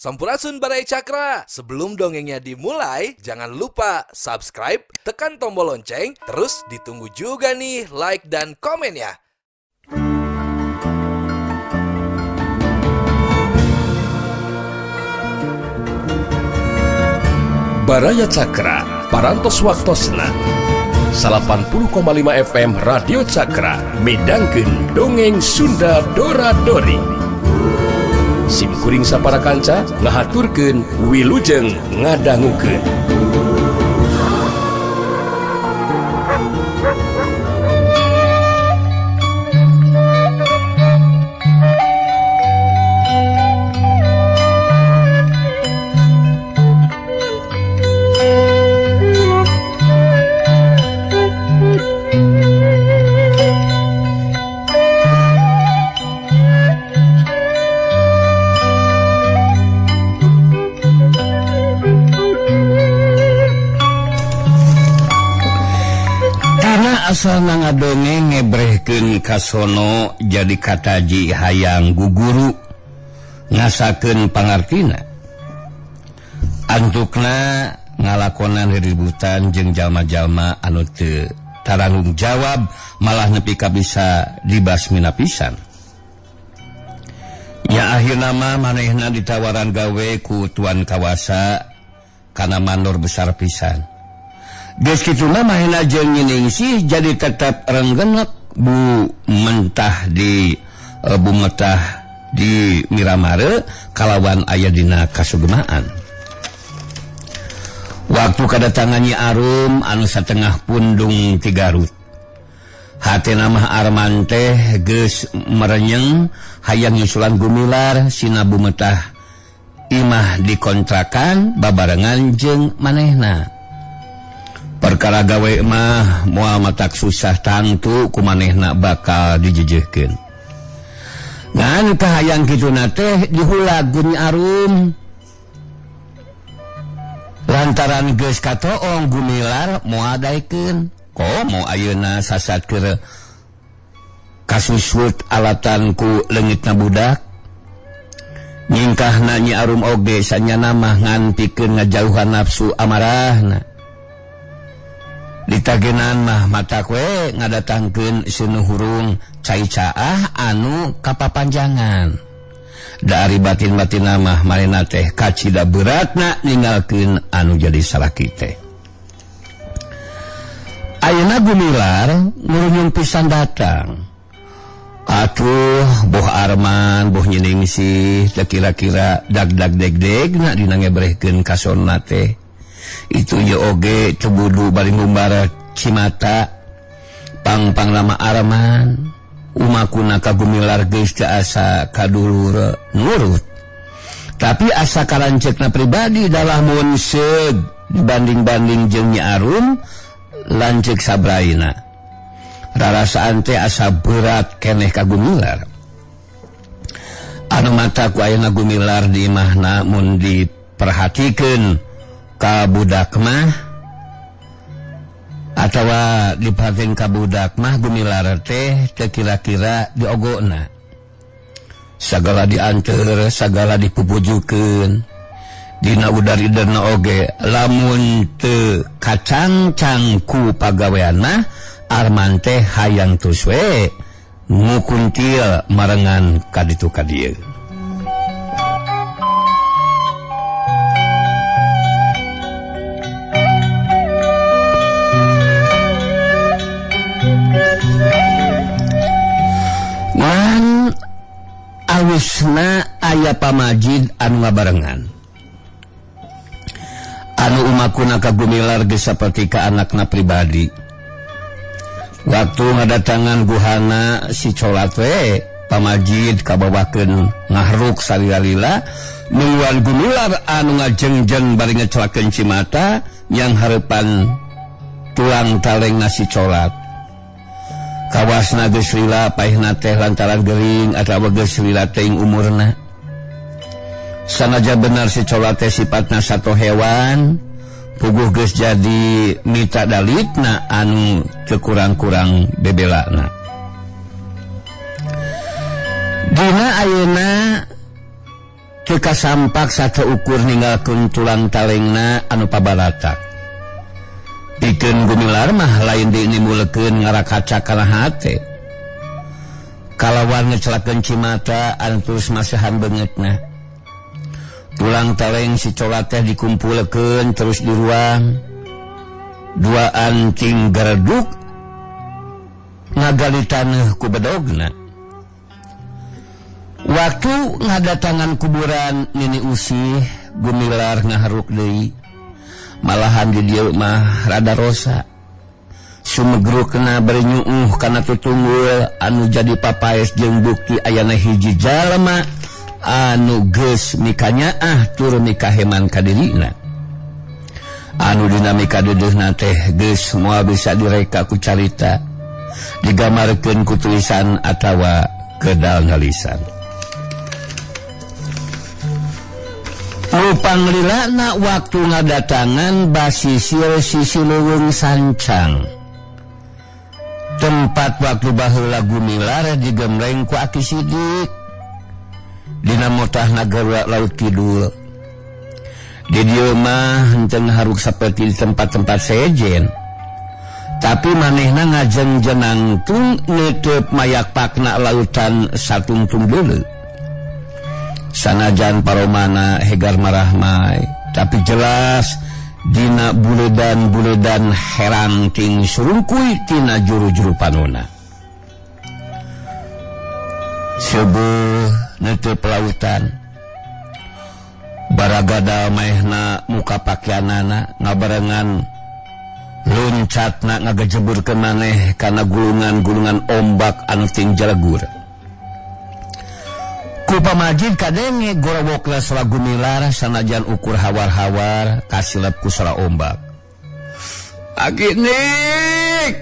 Sampurasun Baraya Cakra. Sebelum dongengnya dimulai, jangan lupa subscribe, tekan tombol lonceng, terus ditunggu juga nih like dan komennya. Baraya Cakra, Parantos Waktosna 80,5 FM Radio Cakra midangkeun Dongeng Sunda Dora Dori. Sim kuring sapara kanca ngahaturkeun wilujeng ngadangukeun. Asal ngadongeng ngebrehkeun kasono jadi kataji hayang guguru ngasakeun pangartina antukna ngalakonan ributan jeung jalma-jalma anu teu taranggung jawab malah nepi ka bisa dibasmina pisan. Ya akhirna mah manehna ditawaran gawe ku tuan kawasa kana mandor besar pisan. Geus kitu mah manehna jeung Nyiningsih jadi tetap renggenek bu mentah di bu metah di Miramare kalawan aya dina kasugemaan. Waktu kadatangan Nyi Arum anu satengah pundung ti Garut. Hatena mah Arman teh geus merenyeng hayang nyusulan Gumilar sina bu metah imah dikontrakan babarengan jeung manehna. Perkara gawe mah moal matak susah tangtu ku manehna bakal dijejehkeun. Ngan kahayang kituna teh dihulag ku Nyi Arum. Lantaran geus katoong Gumilar moal daekeun. Komo ayeuna sasat keur kasusut alatan ku leungitna budak. Nyingkahna Nyi Arum oge sanyana mah ngan pikeun ngajauhan nafsu amarahna. Ditagenan mah mata kue ngadatangkeun seunuh hurung cai caah anu kapapanjangan. Dari batin-batin mah marena teh kacida beratna ninggalkeun anu jadi salaki teh. Ayeuna Gumilar ngurunyung pisan datang. Atuh boh Arman boh Nyiningsih teh kira-kira dag-dag deg-degna dina ngebrehkeun kasonna teh. Itu ye oge cebudu bari ngumbara cimata pang-pang lama Arman umakuna ka Gumilar geus teu asa kadulur nurut tapi asa kalanceukna pribadi dalah mun seug dibanding-banding jeung Nyi Arum lanceuk sabraina rarasaan teh asa berat keneh ka Gumilar anu mata ku ayeuna Gumilar di imahna mun diperhatikeun ka budak mah atawa diperhatiin ka budak mah Gumilar teh teu kira-kira diogona sagala dianteur sagala dipupujukeun dina udar-iderna oge lamun teu kacangcang ku pagawean mah Arman teh hayang terus we ngukuntil marengan ka ditu ka dieu. Awisna aya pamajid anu ngabarengan anu umakuna ka Gumilar geus saperti ka anakna pribadi. Waktu ngadatangan guhana si colat we pamajid kabawakeun ngahruk salila-lila nungguan Gumilar anu ngajengjeng bari ngecelakeun cimata yang hareupan tulang talengna si colat. Kawasna geus lila paehna teh lantaran gering atawa geus lila teuing umurna. Sanaja bener si colat teh sifatna sato hewan, puguh geus jadi mita dalitna anu teu kurang-kurang bebelana. Dina ayeuna Teu kasampak sateukur ninggalkeun tulang talengna anu pabaratak. Pikeun Gumilar mah lain deui nimbulkeun ngarakaca kana hate. Kalawan ngecelakeun cimata anu terus masahan beungeutna. Tulang taleng si cola teh dikumpulkeun terus diruang. Dua anting gereduk ngagali taneuh ku bedogna. Waktu ngadatangan kuburan Nini Usih, Gumilar ngaharuk deui. Malahan di dieu mah rada rosa. Sumegrukna bari nyuuh kana tutunggul anu jadi papaes jeung bukti ayana hiji jalma anu geus mikanyaah tur mikaheman ka dirina. Anu dinamika deudeuhna teh geus moal bisa direka ku carita, digambarkeun ku tulisan atawa kedal ngalisan. Panglilana waktu ngadatangan basisir sisi leuweung sancang. Tempat waktu baheula Gumilar digembleng ku Aki Sidik. Dina motah nagara Laut Kidul. Di dieu mah henteu haruk saperti di tempat-tempat sejen. Tapi manehna ngajeng-jenangtung neuteub mayak pakna lautan satungtung deuleu. Sanajan paromana hegar marahmai, tapi jelas dina buledan-buledan herang ting surungkuy tina juru-juru panona. Sebuh neuteub lautan, baragada maehna muka pakaianana ngabarengan luncatna ngagejebur ke maneh kana gulungan-gulungan ombak anu ting jalegur. Ku pamajid kadenge gorowokna sora Gumilar sanajan ukur hawar-hawar kasilep ku sora ombak. Aki Nik,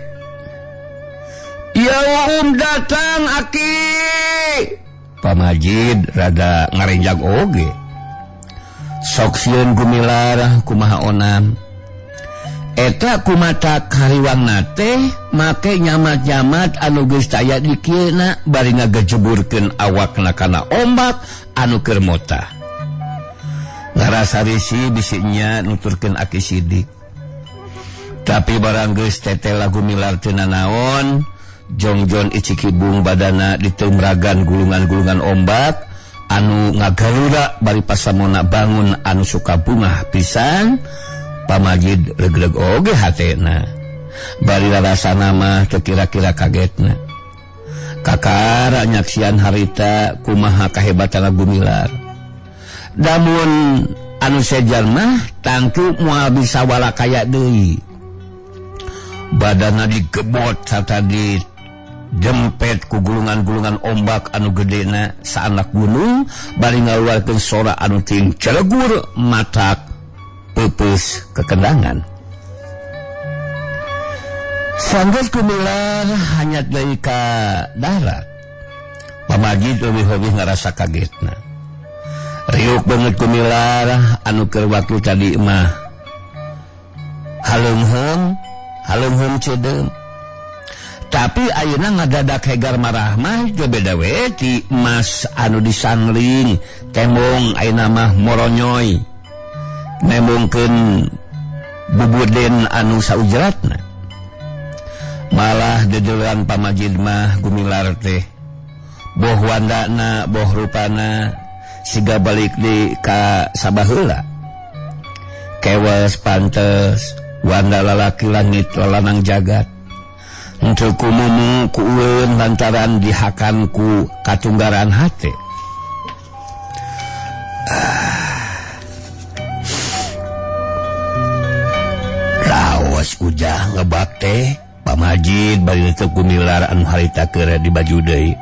ya datang aki. Pamajid rada ngarenjag oge. Sok sieun Gumilar kumaha onam. Eta kumata kariwangna teh make nyamat-nyamat anu geus taya di kieuna bari ngagejeburkeun awakna kana ombak anu keur motah. Ngarasa risi bisi nya nuturkeun Aki Sidik. Tapi barang geus tetela Gumilar teu nanaon, jongjon icikibung badana ditemragan gulungan-gulungan ombak anu ngagalura bari pasamona bangun anu suka bungah pisan. Pamajid leg-leg oge hatena. Bari rarasana mah teu kira-kira kagetna. Kakara nyaksian harita kumaha kahebatan Gumilar. Damun anu sejar mah tangtu moal bisa walakaya deui. Badana digebot sarta dijempet ku gulungan-gulungan ombak anu gedena saanak gunung bari ngaluarkeun sora anu ting celegur matak peupeus kekendangan. Sanggeus Gumilar hanyat deui ka darat. Pamajid leuwih-leuwih ngarasa kagetna. Riuk beungeut Gumilar anu keur waktu tadi mah haleungheung, haleungheung ceudeum. Tapi ayeuna ngadadak hegar marah mah teu beda we ti mas anu disangling tembong ayeuna mah moronyoy. Nembongkeun bubuden anu saujratna. Malah dedelan pamajid mah Gumilar teh boh wandana boh rupana siga balik di ka sabaheula. Kewas pantes wanda lalaki langit lalanang jagat. Henteu kumumu ku uleun lantaran dihakan ku katunggaran hate. Raos ujah ngebak teh pamajid bari teu Gumilar anu harita keur di baju deui.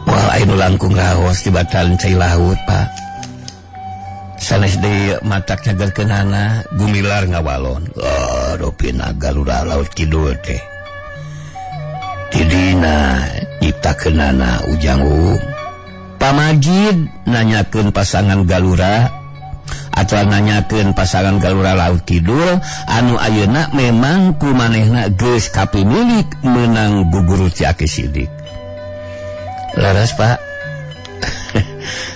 Wah anu langkung raos dibatan cai laut Pak. Sanes deui matak nyagerkeunana Gumilar ngawalon. Oh, rupina Galura Laut Kidul teh. Tidina nyiptakeunana Ujang Um. Pamajid nanyakeun pasangan Galura atau nanyakeun pasangan Galura Laut Kidul anu ayeuna memang ku manehna geus kapimilik meunang guguru ti Aki Sidik. Leres Pak.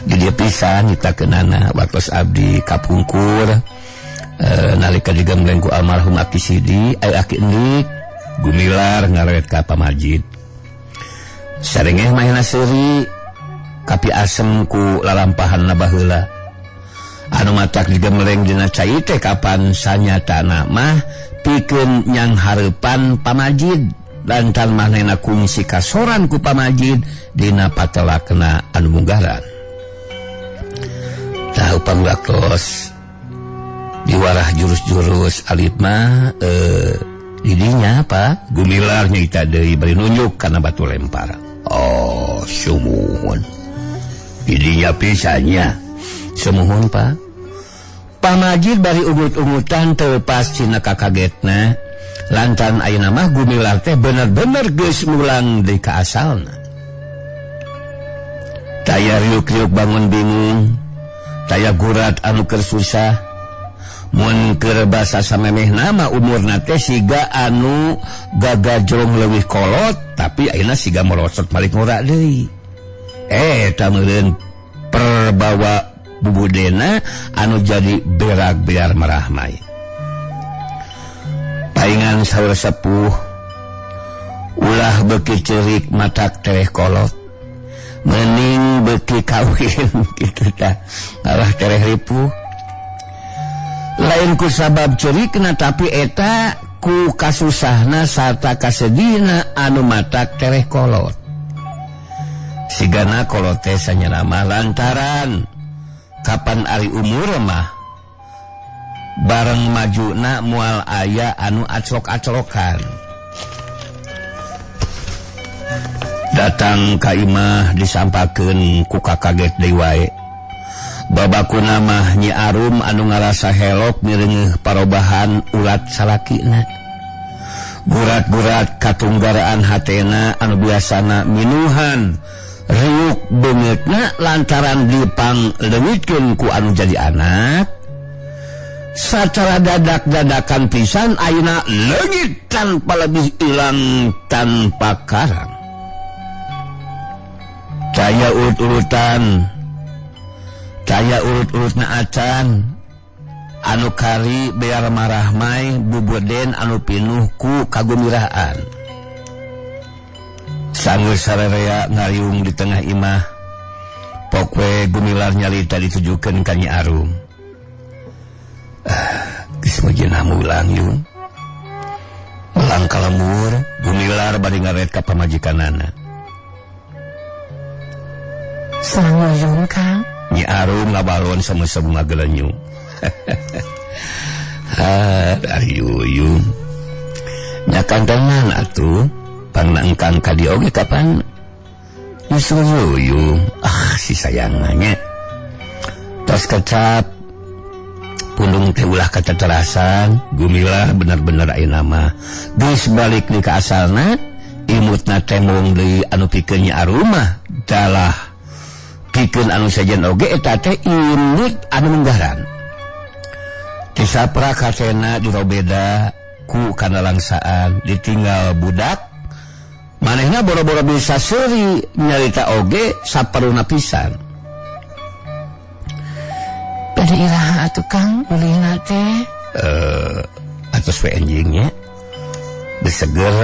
Di dieu pisan nyiptakeunana waktos abdi kapungkur nalika digembleng ku almarhum Aki Sidi aya Aki Endik Gumilar ngaret ka pamajid. Sarengeh mahna seuri kapi asem ku lalampahanna baheula. Anu matak digembleng dina cai teh kapan sanyatana mah pikeun nyang hareupan pamajid lantaran manehna kungsi kasoran ku pamajid dina patelakna anu munggaran. Tah upam waktos diwarah jurus-jurus alit mah didinya apa Gumilar nyarita deui bari nunjuk kana batu lempar. Oh, sumuhun. Didinya pisannya. Sumuhun, Pak. Pamajid bari ungut-ungutan teu pas cina kakagetna lantaran ayeuna mah Gumilar teh bener-bener geus mulang deui ka asalna. Taya riuk-riuk bangun bingung, taya gurat anu keur susah. Mun keur basa samemeh nama umurna teh siga anu gagajrong leuwih kolot tapi ayeuna siga merosot balik ngora deui. Eta meureun perbawa bubudena anu jadi berak-bear marahmai. Paingan saur sepuh ulah beuki ceurik matak tereh kolot mending beuki kawin kitu tah ngalah tereh ripuh. Lain ku sabab cerikna tapi eta ku kasusahna sarta kasedihna anu matak tereh kolot. Sigana kolot teh sanyana mah lantaran kapan ari umur mah bareng majuna moal aya anu aclok-aclokan. Datang ka imah disampakeun ku kakaget deui wae. Babakuna mah Nyi Arum anu ngarasa helok mireungeuh parobahan ulat salakina. Gurat-gurat katunggaraan hatena anu biasana minuhan riuk beungeutna lantaran dipangleungitkeun ku anu jadi anak. Sacara dadak-dadakan pisan ayeuna leungit tanpa lebih ilang tanpa karang. Taya urut-urutan Taya urut-urutna acan anu kari bear marahmai bubuden anu pinuh ku kagumiraan. Sanggeus sarerea ngariung di tengah imah, pokwe Gumilar nyalita ditujukeun ka Nyi Arum. Geus mujinah mulang yun. Mulang ka lembur, Gumilar bari ngaret ka pamajikanana. Sareng yun Kang. Nyi Arum ngabalon sama-sama ngagelenyu. Ha, ari yuyun. Nya kantengan atuh, pangna engkang ka dieu oge kapan nyusul yuyung. Ah, si sayangna nya. Tos kecap pundung teh ulah kateterasan, Gumilar bener-bener ayeuna mah geus balik deui ka asalna, imutna teh mung deui anu pikeun Nyi Arum mah dalah pikeun anu sejen oge eta teh imut anu munggaran. Tisaprak hatena dirobeda ku kana langsaan ditinggal budak manehna boro-boro bisa seuri nyarita oge saperuna pisan. Bade iraha atuh Kang ulihna teh? Atos we enjing nya. Beseger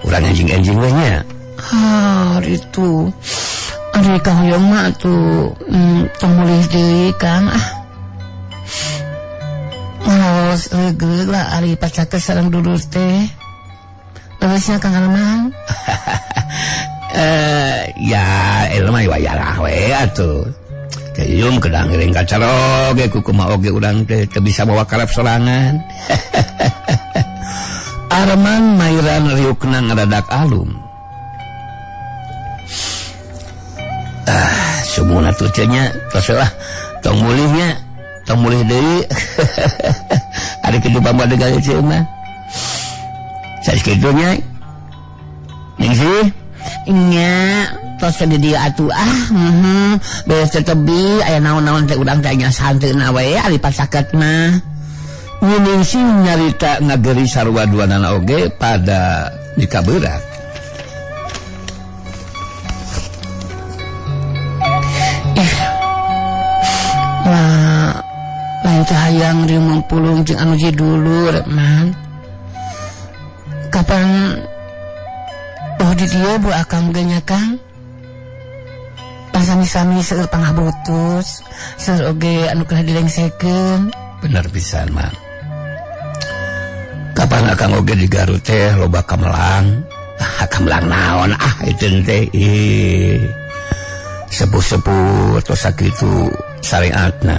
urang enjing-enjing we nya. Ha, itu. Ari kahoyong mah atuh tong mulih deui Kang ah. Ngaos reugreug lah ari pacakeun sareng dulur teh. Leresnya Kang Arman. Ya elmah wayalah we atuh. Kayum kedang ngiring kacarog ge kumaha oge urang teh teu bisa bawa karep sorangan. Arman mairan riukna ngadadak alum. Sumuna tuh nya tos lah tong mulihnya tong mulih deui. Ari kitu pamadegan ceu mah. Sakitu nya. Ningsih nya tos di dieu atuh ah beres tetebi aya naon-naon teh urang teh nya santeuna we ari pasaket mah. Ningsih nyarita ngageri sarua duanana oge pada dikaberat. biang riung pulung jeung anu dulur man. Kapan oh di dieu bu akang ge nya Kang? Sami-sami seueur pangabutus, seueur oge anu kedah dilengsekeun. Bener pisan man. Kapan akang oge di Garut teh loba kamelang. Ah, kamelang naon ah itu teh. Ih. Sepuh-sepuh tos sakitu syariatna.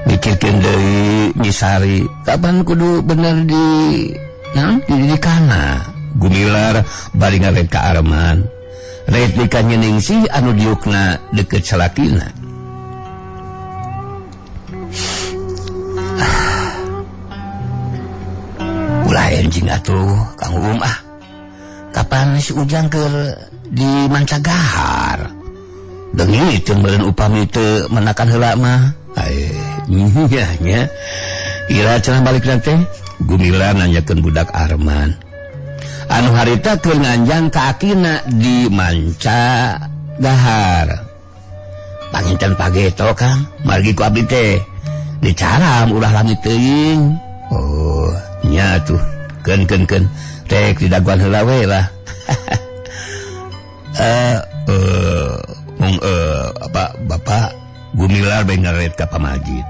Mikirkeun deui Nyisari, kapan kudu bener di naon dididikana. Gumilar bari ngaret ka Arman. Replika Nyeningsih anu diukna deket salakina. Ulah enjing atuh Kang Uum ah. Kapan si Ujang keur di Mancagahar? Deungi teu meureun upami teu menakan heula mah. Nya nya. Ira cenah balik teh Gumilar nanyakeun budak Arman. Anu harita keur nganjang ka akina di Mancagahar. Panginten pageto Kang, margi ku abdi teh dicaram ulah lami teuing. Oh, nya atuh. Keun keun keun. Rek didaguan heula we lah. Apa Bapak Gumilar bae ngaret ka pamajid.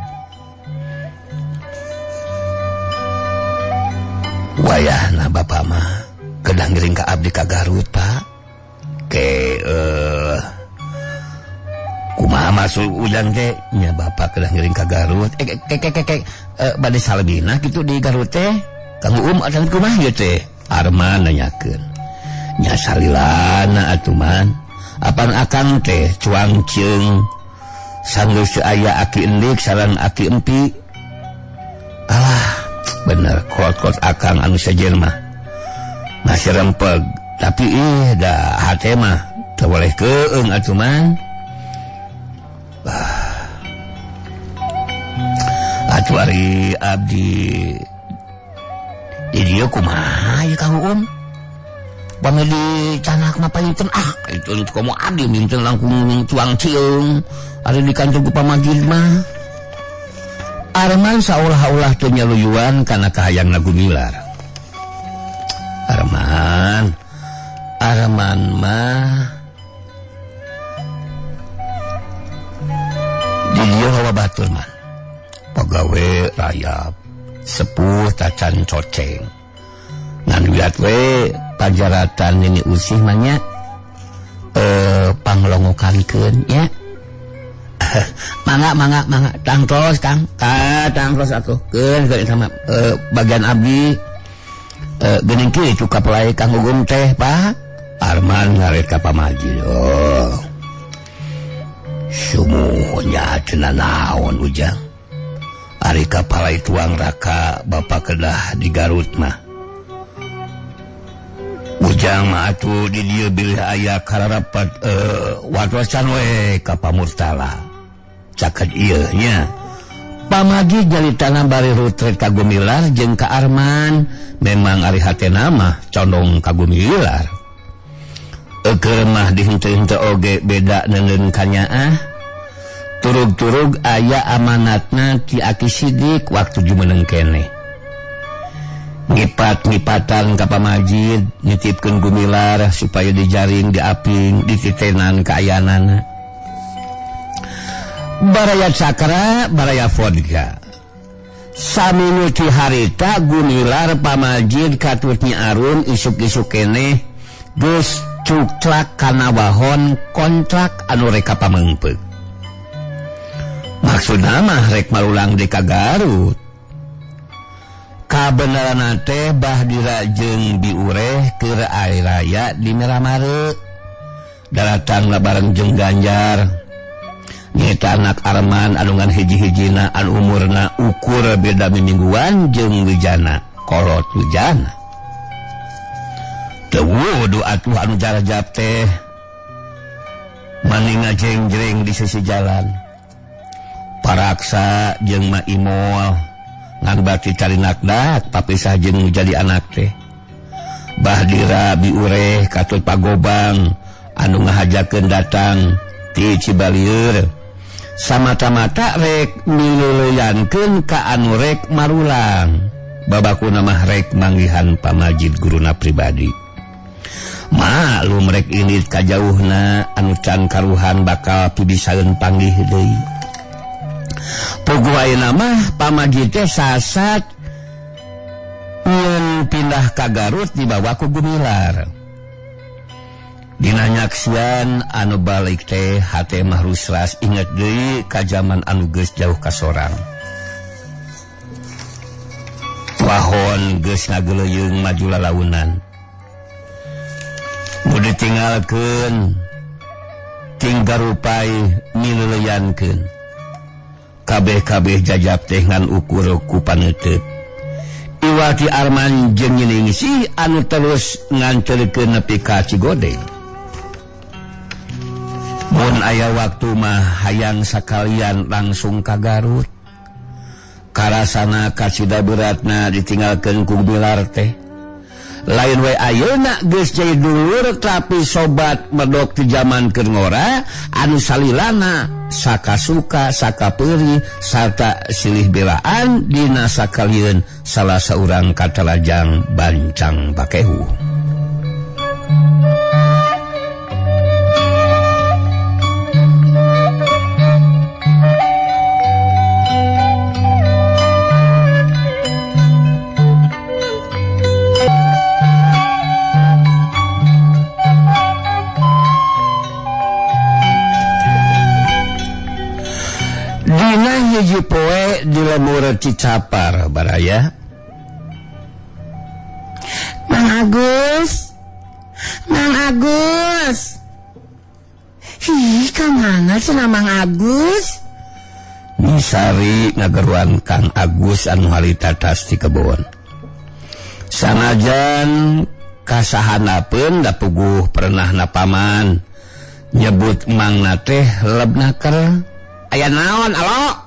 Wayahna Bapak mah kedah ngiring ka abdi ka Garut Pak. Ke kumaha masuk Ujang teh nya Bapak kedah ngiring ka Garut. Ke bade salbina kitu di Garut teh. Kang Uum atan kumaha ieu teh? Arman nanyakeun. Nya salilana atuh man. Apan akang teh cuang ceung sanggeus teu aya aki endik sareng aki empi. Alah, bener kolot-kolot akang anu sejen mah. Masih rempeg, tapi ih dah hate mah teu boleh keung atuh man. Atuh ari abdi di dieu kumaha ieu Kang Uum? Pami di canak mah panginten ah itu komo abdi minten langkung cuang ciung ari di kantor ku pamajid mah. Arman saolah-olah teu nyaluyuan kana kahayangna Gumilar. Arman, Arman mah di dieu hawa batur man. Pagawe rayap, sepuh tacan coceng. Ngan wiat we pajaratan nini usih mah nya panglongokankeun nya. Mangga mangga mangga tangtos Kang, ka tangtos atuh keun keun sama bagian abdi. Geuning kitu kapelai Kang Ugum teh Pak. Arman ngaret ka pamajid. Oh. Sumuhnya cenah naon Ujang. Ari kapalai tuang raka Bapak kedah di Garut mah. Ujang mah atuh di dieu bilih aya kararapat watosan we ka Pamurtala. Caket ieu nya. Pamajid jalitana bari rutret ka Gumilar jeung ka Arman. Memang ari hatena mah condong ka Gumilar. Eukeun mah dihenteu-henteu oge beda neundeun kanyaah. Turug-turug aya amanatna Ki Aki Sidik waktu jumeneng keneh. Ngipat-ngipatan ka pamajid, nitipkeun Gumilar supaya dijaring, diaping, dititenan kaayaanana. Baraya Cakra, baraya vodka. Saminuti harita Gumilar pamajid katut Nyi Arum isuk-isuk keneh geus cukclak kana wahon kontrak anu rek ka pamengpeuk. Maksudna mah rek marulang di ka Garut. Kabeneranna teh Bahdira jeung Biureh keur ari raya di Miramare. Daratang bareng jeung Ganjar. Nyeta anak Arman anu ngan hiji-hijina anu umurna ukur beda mingguan jeung Wijana, kolot Wijana. Teu wudu atuh anu jarajab teh. Maning ngajeng-jreng di sisi jalan. Paraksa jeung Ma Imol ngan bati carinakdak papisah jeung jadi anak teh. Bahdira Biureh katut Pagobang anu ngahajakeun datang ti Cibalieur. Samata-mata rek miluluyankeun ka anu rek marulang. Babakuna mah rek manggihan pamajid guruna pribadi. Maklum rek indit ka jauhna anu can karuhan bakal pibisaeun panggih deui. Puguh ayeuna mah pamajid teh sasat nyeun pindah ka Garut dibawa ku Gumilar. Dina nyaksian anu balik teh hate mah rusras inget deui ka jaman anu geus jauh kasorang. Wahon geus ngageleuyeung maju lalaunan. Nu ditinggalkeun tinggal rupai mileuleyankeun. Kabeh-kabeh jajab teh ngan ukur ku paneuteut. Iwati Arman jeung Nyiningsih anu terus nganterkeun nepi ka Cigodeng. Mun aya waktu mah hayang sakalian langsung ka Garut. Karasana kacida beratna ditinggalkeun ku Gumilar teh. Lain we ayeuna geus jadi dulur tapi sobat medok di jaman keur ngora anu salilana sakasuka sakapeuri sarta silih belaan dina sakalieun salah saurang katalajang bancang bakehu. Hiji poe di lemur Cicapar baraya. Mang Agus, Mang Agus. Ih, ka mana cenah Mang Agus? Nisari ngageruan Kang Agus anu harita tas di kebon. Sanajan kasahanapeun da puguh pernah napaman nyebut mangna teh lebnaker. Aya naon alo?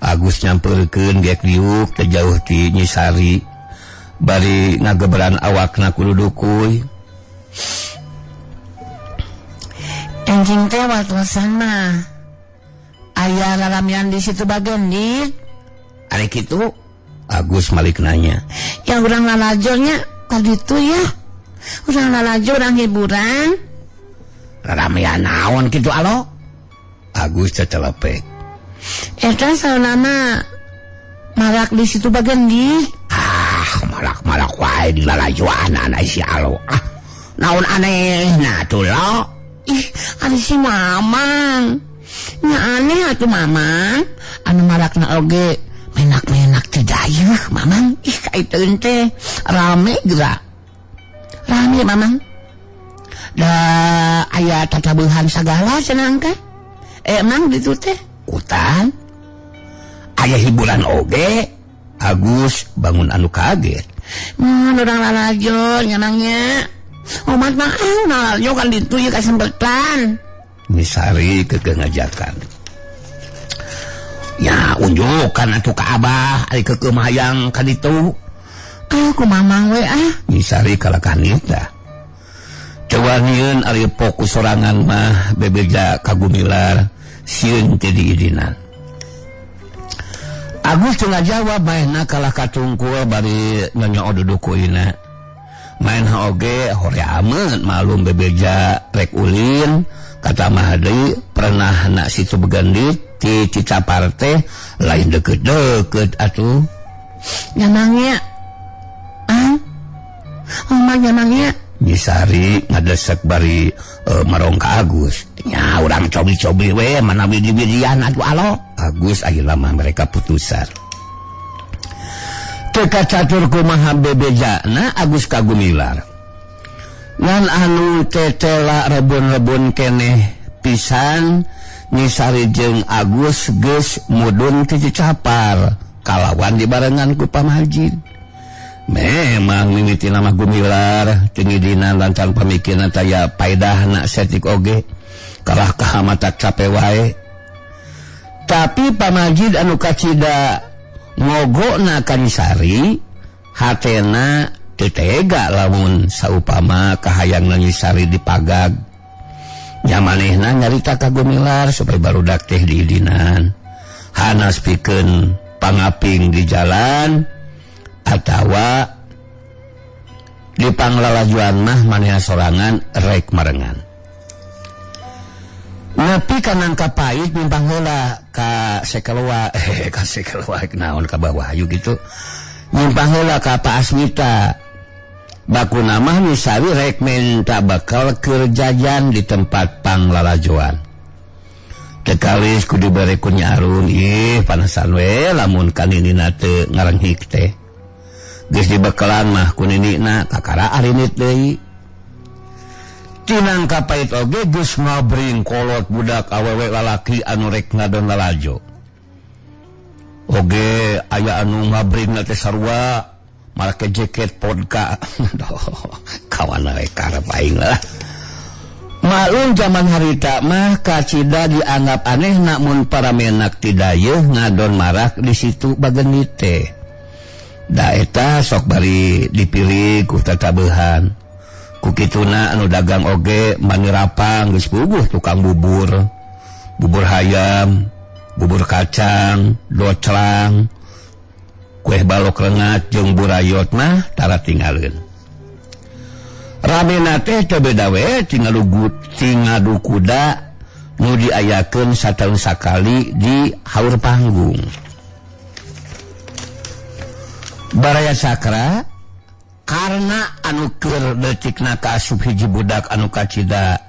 Agus nyamperkeun gek diuk teu jauh ti Nyisari bari ngageberan awakna kudu dukuy. Enjing teh watosan mah aya lalamian di situ bagendit. Ari kitu? Agus malik nanya. Yang urang lalajonya ka ditu ya. Urang lalajo urang hiburan. Lalamian naon kitu alo? Agus cecelepek. Eta saunana marak di situ bagendit. Ah, marak-marak wae di lalajoan si alo. Ah, naon aneh nah tuh lo. Ih, ari si Mamang. Nya aneh atuh Mamang. Anu marakna oge menak-menak teh dayeuh Mamang. Ih, kaiteun teh rame geura. Rame Mamang. Da aya tatabuhan sagala cenah ka. Emang ditu teh hutan aya hiburan oge. Agus bangun anu kaget. Urang lalajo nyanangnya. Omat mah lalajo kan ditu ieu kasempetan. Nisari keukeuh ngajakan. Ya unjukan atuh ka Abah ari keukeuh mah hayang ka ditu. Ah ku Mamang we ah. Nisari kalakah nita. Cewanian ari fokus sorangan mah bebeja ka Gumilar sieun teu diidinan. Agus teu ngajawab maenna kalah katungkul bari nyonyoo dudukuina. Maenna oge horeameun malum bebeja rek ulin kata mah deui pernah na situ begandit ti Cicapar teh lain deket-deket atuh. Nyamangnya. Ah. Omah nyamangnya. Nyisari ngadesek bari marong ka Agus. Nya urang cobi-cobi we mana widi-widian atuh alo. Agus ayeuna mah mereka putusan. Teu kacatur kumaha bebejana Agus ka Gumilar. Ngan anu tetela rebun-rebun keneh pisan Nyisari jeung Agus geus mudun ti Cicapar kalawan dibarengan ku pamajid. Memang mimiti nama Gumilar cengidinan lancar pamikiran taya paedahna setik oge kalah ka mata cape wae. Tapi pamajid anu kacida ngogona ka Nyisari hatena teu tega lamun saupama kahayang Nyisari dipagag. Nya manehna nyarita ka Gumilar supaya barudak teh diidinan. Hanas pikeun pangaping di jalan atawa di panglalajuan mah manehna sorangan rek marengan. Nepi ka nangka pait mimpang heula ka Sekelwa ka Sekelwa naon ka bawah hayu kitu. Nyimpang heula ka Pak Asmita. Bakuna mah misawi rek minta bakal keur jajan di tempat panglalajoan. Tekalis kudu dibere ku Nyi Arum, ih panasan we lamun ka ninina teu ngarenghik teh. Geus dibekalan mah ku ninina kakara arinit deui. Tinang kapait oge geus ngabring kolot budak awewe lalaki anu rek ngadon lalajo. Oge aya anu ngabring teh sarua make jaket vodka. Kawan we karep aing lah. Maklum zaman harita mah kacida dianggap aneh namun para menak tidayeuh ngadon marak di situ bagenit teh. Da eta sok bari dipilih ku tatabehan. Ku kituna anu dagang oge manirapang geus puguh tukang bubur. Bubur hayam, bubur kacang, doclang, kue balok rengat jeung burayot mah tara tinggalin. Ramena teh teu beda we tingadu kuda nu diayakeun sataun sakali di haur panggung. Baraya Sakra karena anu keur leutikna kaasup hiji budak anu kacida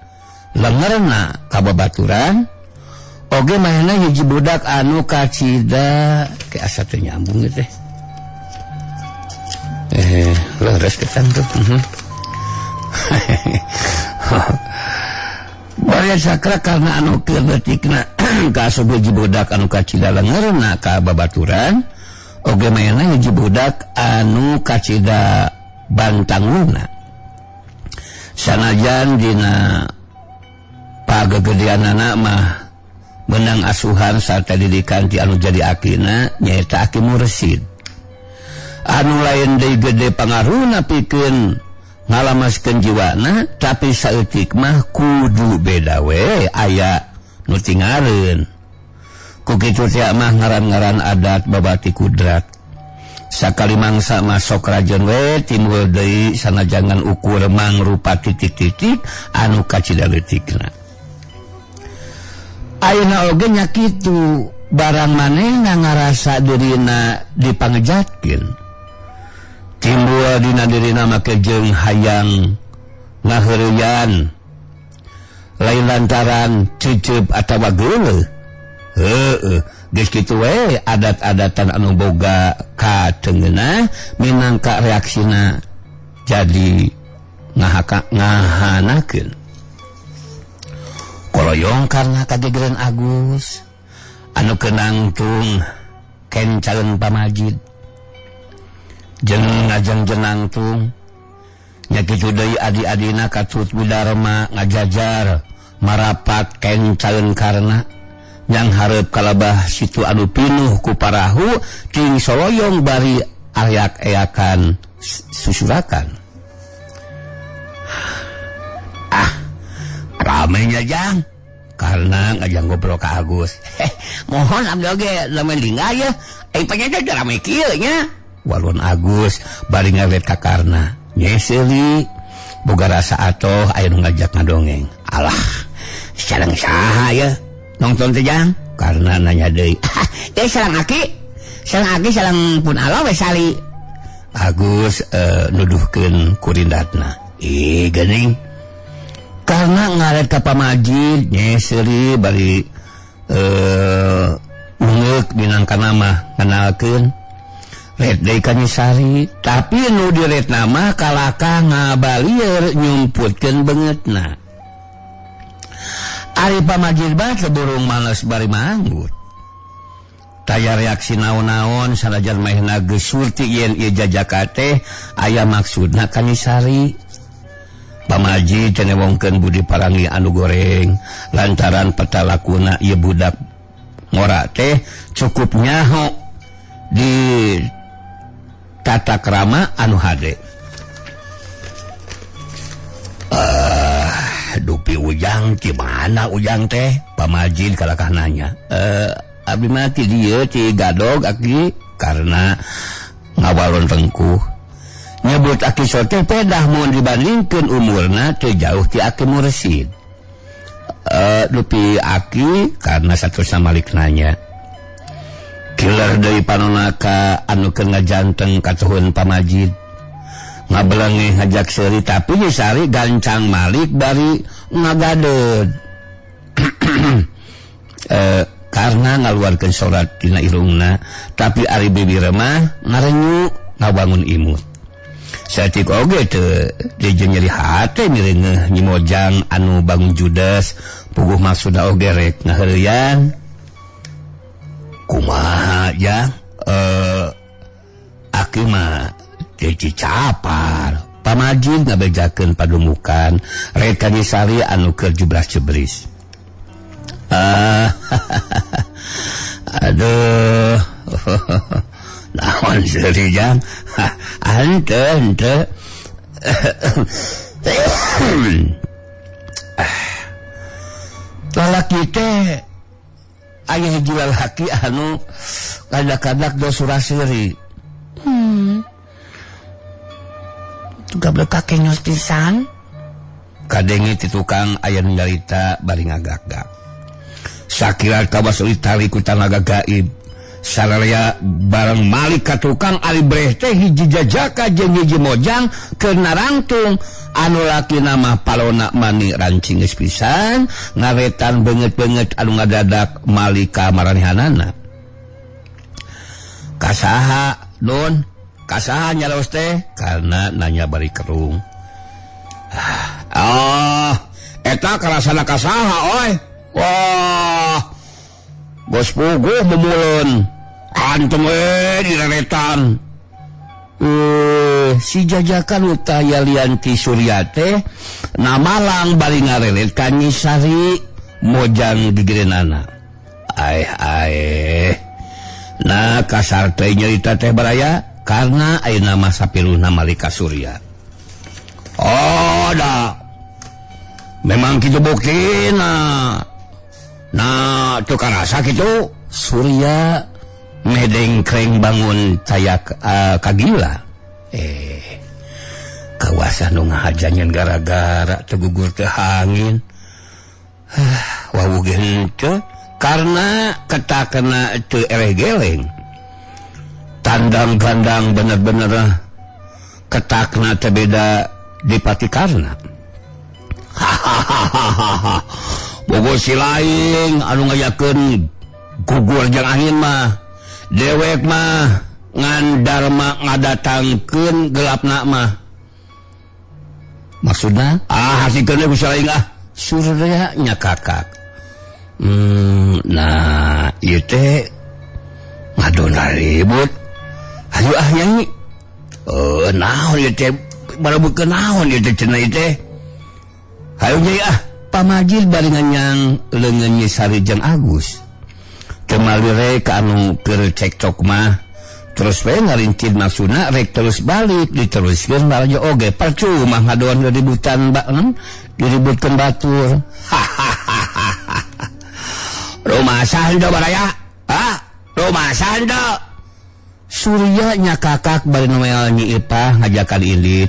lengerna ka babaturan oge manehna hiji budak anu kacida ke asa teu nyambung teh. Leres ketan tuh. Baraya Sakra karena anu keur leutikna kaasup hiji budak anu kacida lengerna ka babaturan oge manehna hiji budak anu kacida bantanguna. Sanajan dina pagegedeanana mah menang asuhan sarta didikan ti anu jadi akina nyaeta Aki Mursid. Anu lain deui gede pangaruhna pikeun ngalamaskeun jiwana, tapi saeutik mah kudu beda we aya nu tingareun. Ku kitu teh mah ngaran-ngaran adat babati kudrat. Sakali mangsa masuk rajon we timbul deui sanajangan ukur mangrupa titik-titik anu kacida leutikna. Ayeuna oge nya kitu barang manehna ngarasa dirina dipangejatkeun. Timbul dina dirina make jeung hayang ngaheureuyan lain lantaran cicip atawa geuleuh. Heueuh, geus kitu we adat-adatan anu boga katengeunah minangka reaksina jadi ngahanakeun. Koloyong karena kagegereun Agus anu kenangtung kencareun pamajid jeung ngajeng jenangtung nya kitu deui adi-adina katut Widarma ngajajar marapat kencareun karena yang hareup kalabah situ anu pinuh ku parahu ting soloyong bari ayak-eyakan susurakan. Ah, ramenya jang karena ngajang ngobrol ka Agus. Mohon abdi oge lamun lingga ya, ai panjang rame kieu nya. Walon Agus bari ngaret ka Karna. Nyeseuli boga rasa atoh aya nu ngajak ngadongeng. Alah, sareng saha ya? Nonton teh jang karena nanya deui. Teh sareng aki sareng pun ala we sali. Agus nuduhkeun kurindatna. Ih geuning. Karena ngaret ka pamajid nyeseuri bari ngeuk minangka mah ngenalkeun ret deui ka Nyisari, tapi nu diretna mah kalakah ngabalieur nyumputkeun beungeutna. Ari pamajid mah burung males bari manggut. Taya reaksi naon-naon sanajan mahna geus surti yen ieu jajaka teh aya maksudna ka Nyisari. Pamajid teh newongkeun budi parangi anu goreng lantaran petalakuna ieu budak ngora teh cukup nyaho di tata krama anu hade. Dupi Ujang di mana Ujang teh? Pamajid kalakah nanya. Abdi mah ti dieu ti Gadog aki karena ngawalon tengkuh. Nyebut Aki Sote pedah mun dibandingkeun umurna teu jauh ti Aki Mursid. Dupi Aki karena satu samalik nanya. Killer deui panonaka anu keur ngajanteng katuhun Pamajid. Ngabelengi ngajak seuri tapi Nyi Sari gancang malik bari ngagadeud. Karena ngaluarkeun sorat dina irungna tapi ari bibir mah ngarenyu ngabangun imut. Saeutik oge teu dijen nyeri hate mireungeuh Nyi Mojang anu bangun judes puguh maksudna oge rek ngaheureuyan. Kumaha jang? Aki mah Cicapar. Pamajid ngabejakeun padumukan rek ka Nyi Sari anu keur jebras-jebris. Aduh. Naon seuri jang? Henteu henteu. Lalaki teh aya hiji lalaki anu kadak-kadak do suraseri. Gablek kakek nyos pisan. Kadenge ti tukang aya nu nyarita bari ngagak-gak. Sakira kawas tali ku tanaga gaib. Sararea bareng malik ka tukang ari breh teh hiji jajaka jeung hiji mojang keur narangtung anu lakina mah palona mani rancing geus pisan ngaretan beungeut-beungeut anu ngadadak malik ka maranehanana. Kasaha Don? Kasaha nyaraos teh karena nanya bari kerung. Eta karasana kasaha oi. Wah. Bos puguh memuleun. Antum we direretan. Si jajakan utaya lianti Surya teh namalang bari ngarelet ka Nyi Sari mojang digireunana. Aeh aeh. Nah kasar teh nyarita teh baraya karena ayeuna mah sapiluhna Malika Surya. Oh dah. Memang kitu buktina. Nah, teu karasa kitu Surya medengkreng bangun cayak kagila. Kawasan nu ngahajanyeun gara-gara teu gugur teu hangin. Wawuh ge henteu karena ketakena teu ereh geleng. Tandang gandang bener-bener ketakna teu beda di Patikarna. Hahaha. Bogo si lain anu ngayakeun gugur jeung angin mah. Dewek mah ngan darma ngadatangkeun gelapna mah. Maksudna hasikeun ku si lain ah. Surya nya kakak. Nah ieu teh ngadona ribut. Ayo ah nyanyi. Naon ieu teh barebukeun naon ieu teh cenah ieu teh. Hayu nyanyi ah. Pamajid bari nganyang leungeun Nyi Sari jeung Agus. Teu malire ka anu keur cekcok mah terus we ngarincid maksudna rek terus balik diteruskeun baraja oge percuma ngadon ributan diributkeun batur. Rumah henteu baraya? Ha? Rumah henteu? Surya nya kakak bari noel Nyi Ipah ngajakan ilit.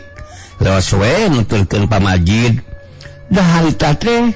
Leos we nuturkeun Pamajid. Dah harita teh